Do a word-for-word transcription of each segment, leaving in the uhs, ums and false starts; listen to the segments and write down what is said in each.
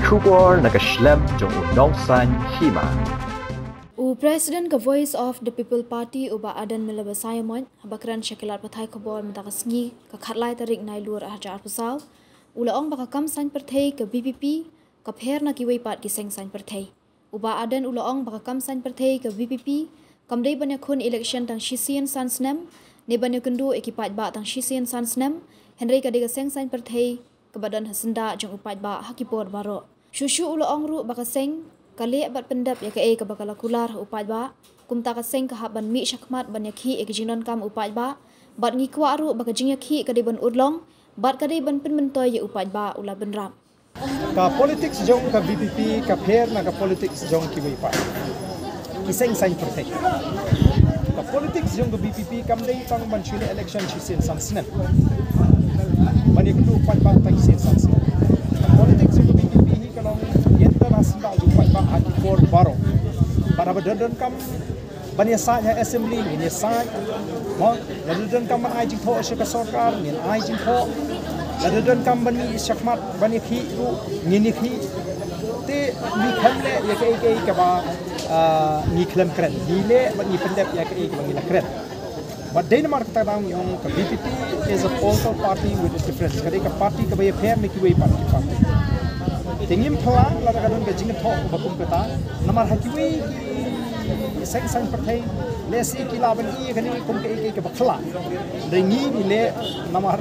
Khubor na ka shlem jong u nongsan hima. U President ka Voice of the People Party u Bah Ardent Miller Basaiawmoit haba kren sha ki lad pathai khubor mynta ka sngi ka khatlai tarik Nailur arhajar arphew saw u la ong ba ka kam saiñ pyrthei ka VPP ka pher na kiwei pat ki seng saiñ pyrthei. U Bah Ardent u la ong ba ka kam saiñ pyrthei ka VPP kam dei ban ïakhun election tang shisien san snem ne ban ïakynduh ïa ki paidbah tang shisien san snem, hynrei ka dei ka seng saiñ pyrthei kaba don ha syndah jong u paidbah ha ki por baroh. Shuh shuh u la ong ruh ba ka seng ka leh bad pyndep ïa kaei kaba ka la kular ha u paidbah. Kumta ka seng ka hap ban mih shakhmat ban ïakhih ïa ki jingdonkam u paidbah bad ngi kwah ruh ba ka jingïakhih ka dei ban urlong bad ka dei ban pynmyntoi ïa u paidbah, u la bynrap. Ka politics jong ka VPP ka pher na ka politics jong kiwei pat ki seng saiñ pyrthei. Ka politics jong ka VPP kam dei tang ban shu leh election shisien san snem, ban ïakynduh paidbah tang shisien san snem. Ka politics jong ka VPP hi ka long ïa ka la syndah jong paidbah ha ki por baroh. Bad haba don donkam ban ïasaid ha assembly ngin ïasaid, mo, lada donkam ban ai jingthoh sha ka sorkar ngin ai jingthoh, lada donkam ban mih shakhmat ban ïakhih ruh ngin ïakhih. Te ngi khlem leh ïa kaei kaei kaba ngi khlem kren, ngi leh bad ngi pyndep ïa kaei kaba ngi la kren. Bad dei namar kata ka daw ngi ong ka VPP is a political party with a difference. Ka dei ka party kaba ïapher na kiwei pat ki party. Te ngim phla lada ka don ka jingthoh ba kum kata namar ha kiwei ki seng saiñ pyrthei lehse ki lah ban i kane kum kaei kaei kaba khla. Dei ngi ngi leh namar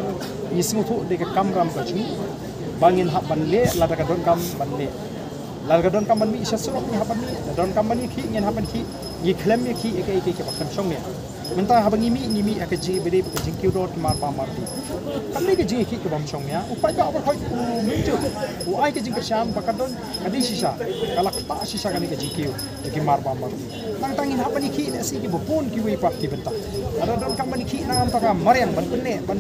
ngi sngewthuh dei ka kamram ka jong ngi ba ngin hap ban leh lada ka donkam ban leh. Lada ka donkam ban mih sha surok ngi hap ban mih, lada donkam ban ïakhih ngin hap ban khih, ngi khlem ïakhih ïa kaei kaei kaba khlem shongnia. Mynta haba ngi mih ngi mih ha ka jingïadei bad ka jingkiew dor ki mar ba mar dih. Kam dei ka jingïakhih kaba ym shongnia, u paidbah baroh u mynjur, u ai ka jingkyrshan ba ka don ka dei shisha, ka la ktah shisha kane ka jingkiew ïa ki mar ba mar dih. Nangta ngin hap ban ïakhih na shi kiba bun kiwei pat ki bynta. Lada donkam ban ïakhih na ka bynta ka mariang ban pynneh ban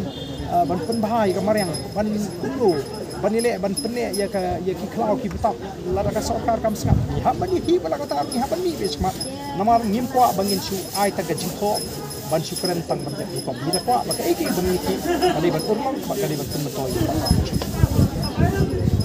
ban pynbha ïa ka mariang ban kumno ban ïaleh ban pynneh ïa ka ïa ki khlaw ki btap. Lada ka sorkar kam sngap ngi hap ban ïakhih, ba la kata ngi hap ban mih beit shakhmat. Namar ngim kwah ba ngin shu ai tang ka jingthoh ban shu kren tang ban dep rukom. Ngi da kwah ba kaei kaei ba ngi ïakhih ka dei ban urlong bad ka dei ban pynmyntoi ïa ka.